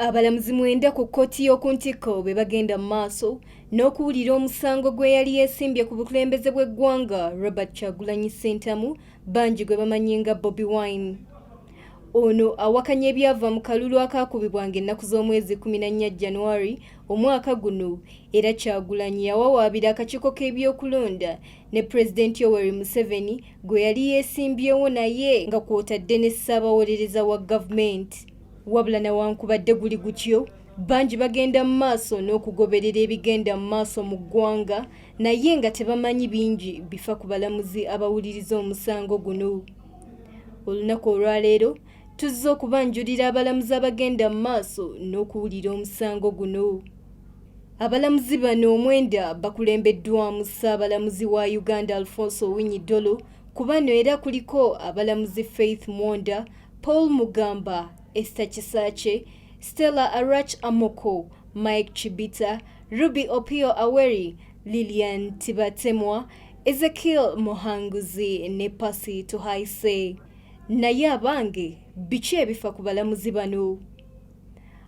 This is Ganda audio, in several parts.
Abalamuzi mwenda ku kkooti y'oku ntikko be bagenda mu maaso n'okuwulira omusango gwe yali yeesimbye ku bukulembeze bw'eggwanga Robert Kyagulanyi Ssentamu, bangi gwe bamanyi nga Bobi Wine. Ono awakanya ebyava mu kalulu akaakubibwanga ennaku z'omwezi 14 January omwaka guno, era Kyagulanyi yawawaabira akakiiko k'ebyokulonda ne Pulezidenti Yoweri Museveni gwe yali yeesimbyewo naye nga kw'otadde ne Ssaabawolereza wa gavumenti. Wabula nawankubadde guli gutyo, bangi bagenda mu maaso n'okugoberera ebigenda mu maaso mu ggwanga naye nga tebamanyi bingi bifa ku balamuzi abawuliriza omusango guno. Olunaku olwaleero tuzze okubanjulira abalamuzi abagenda mu maaso n'okuwulira omusango guno. Abalamuzi bano omwenda bakulembeddwamu Ssaabalamuzi wa Uganda Alfonso Owiny Dollo. Ku bano era kuliko abalamuzi Faith Mwonda, Paul Mugamba, Esther Kisaakye, Stella Arach Amoko, Mike Chibita, Ruby Opio Aweri, Lilian Tibatemwa, Ezekiel Muhanguzi ne Pasi Tuhaise. Naye abange, biki ebifa ku balamuzi bano?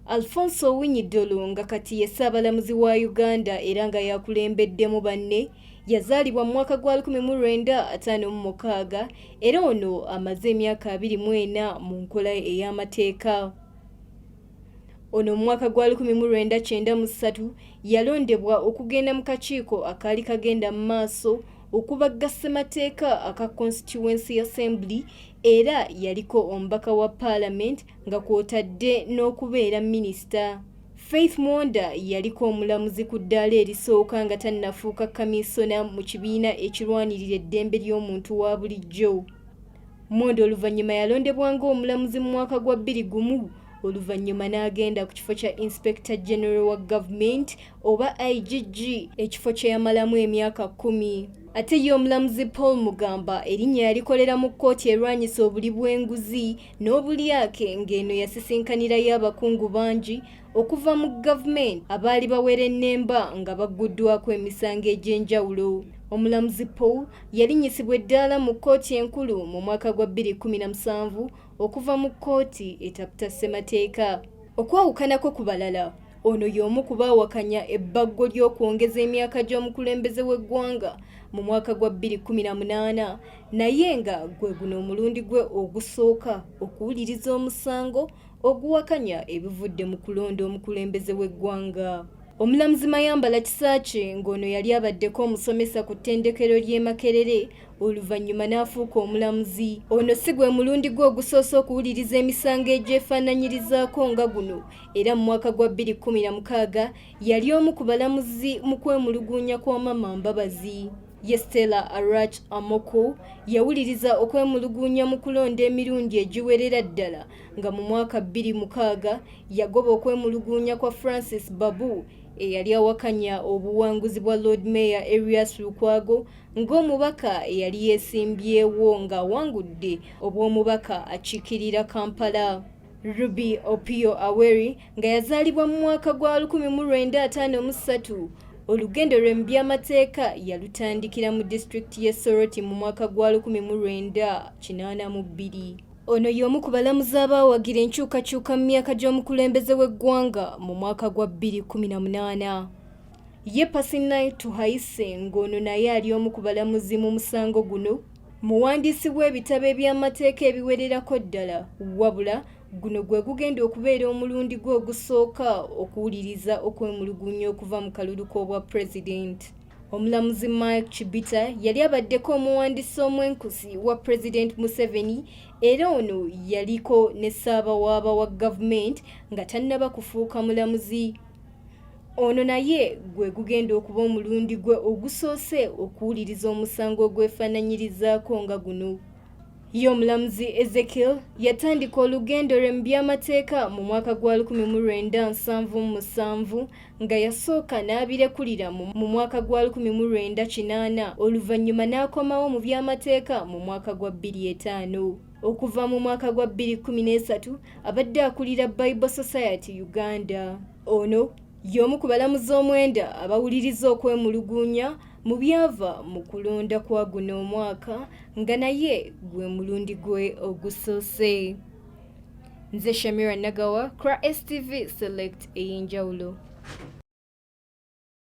Alfonso Owiny Dollo nga kati ye Ssaabalamuzi wa Uganda era nga yakulembeddemu banne, yazaalibwa mu mwaka gwa 1956 era ono amaze emyaka 24 mu nkola ey'amateeka. Ono mu mwaka gwa 1993 yalondebwa okugenda mu kakiiko akaali kagenda mu maaso okubagga ssemateeka aka Constituency Assembly, era yaliko omubaka wa Paalamenti nga kw'otadde n'okubeera minisita. Faith Mwonda yaliko omulamuzi ku ddaala erisooka nga tannafuuka kamiisona mu kibiina ekirwanirira eddembe ly'omuntu wa bulijjo. Mwonda oluvannyuma yalondebwa ng'omulamuzi mu mwaka gwa 2001, oluvannyuma n'agenda ku kifo kya Inspector General wa gavumenti oba IGG, ekifo kye yamalamu emyaka 10. Ate ye omulamuzi Paul Mugamba erinnya yalikolera mu kkooti erwanyisa obuli bw'enguzi n'obulyake, ng'eno yasisinkanirayo abakungu bangi okuva mu gavumenti abaali bawerennemba nga bagguddwako emisango egy'enjawulo. Omulamuzi Paul yalinnyisibwa eddaala mu kkooti enkulu mu mwaka gwa 2017 okuva mu kkooti etaputa ssemateeka. Okwawukanako ku balala, ono y'omu ku baawakanya ebbaggo ly'okwongeza emyaka gy'omukulembeze w'eggwanga mu mwaka gwa 2018, naye nga gwe guno omulundi gwe ogusooka okuwuliriza omusango oguwakanya ebivudde mu kulonda omukulembeze w'eggwanga. Omulamuzi Mayambala Kisaakye, ng'ono yali abaddeko omusomesa ku ttendekero ly'e Makerere oluvannyuma n'afuuka omulamuzi. Ono si gwe mulundi gwe ogusoose okuwuliriza emisango egyefaananyirizaako nga guno, era mu mwaka gwa 2016 yali omu ku balamuzi mu kwemulugunya kwa Mama Mbabazi. Ye Stella Arach Amoko yawuliriza okwemulugunya mu kulonda emirundi egiwerera ddala, nga mu mwaka 2006 yagoba okwemulugunya kwa Francis Babu eyali awakanya obuwanguzi bwa Lord Mayor Erias Lukwago ng'omubaka eyali yeesimbyewo ng'awangudde obw'omubaka akiikirira Kampala. Ruby Opio Aweri nga yazaalibwa mu mwaka gwa 1953, olugendo lwe mu by'amateeka yalutandikira mu disitulikiti y'e Soroti mu mwaka gwa 1982. Ono y'omu ku balamuzi abaawagira enkyukakyuka mu myaka gy'omukulembeze w'eggwanga mu mwaka gwa 2018. Ye Pasinai Tuhaise, ng'ono naye ali omu ku balamuzi mu musango guno, muwandiisi w'ebitabo eby'amateeka ebiwererako ddala, wabula guno gwe gugenda okubeera omulundi gwe ogusooka okuwuliriza okwemulugunya okuva mu kalulu k'obwa pulezidenti. Omulamuzi Mike Chibita yali abaddeko omuwandiisi omwenkusi wa Pulezidenti Museveni, era ono yaliko ne ssaabawaaba wa gavumenti nga tannaba kufuuka mulamuzi. Ono naye gwe gugenda okuba omulundi gwe ogusoose okuwuliriza omusango ogwefaananyirizaako nga guno. Ye omulamuzi Ezekiel yatandika olugendo lwe mu by'amateeka mu mwaka gwa 1977, nga yasooka n'abirekulira mu mwaka gwa 1980, oluvannyuma n'akomawo mu by'amateeka mu mwaka gwa 2005. Okuva mu mwaka gwa 2013 abadde akulira Bible Society Uganda. Ono y'omu ku balamuzi omwenda abawuliriza okwemulugunya mu byava mu kulonda kwa guno omwaka, nga naye gwe mulundi gwe ogusoose. Nze Shamira Nagawa, Kra STV Select ey'enjawulo.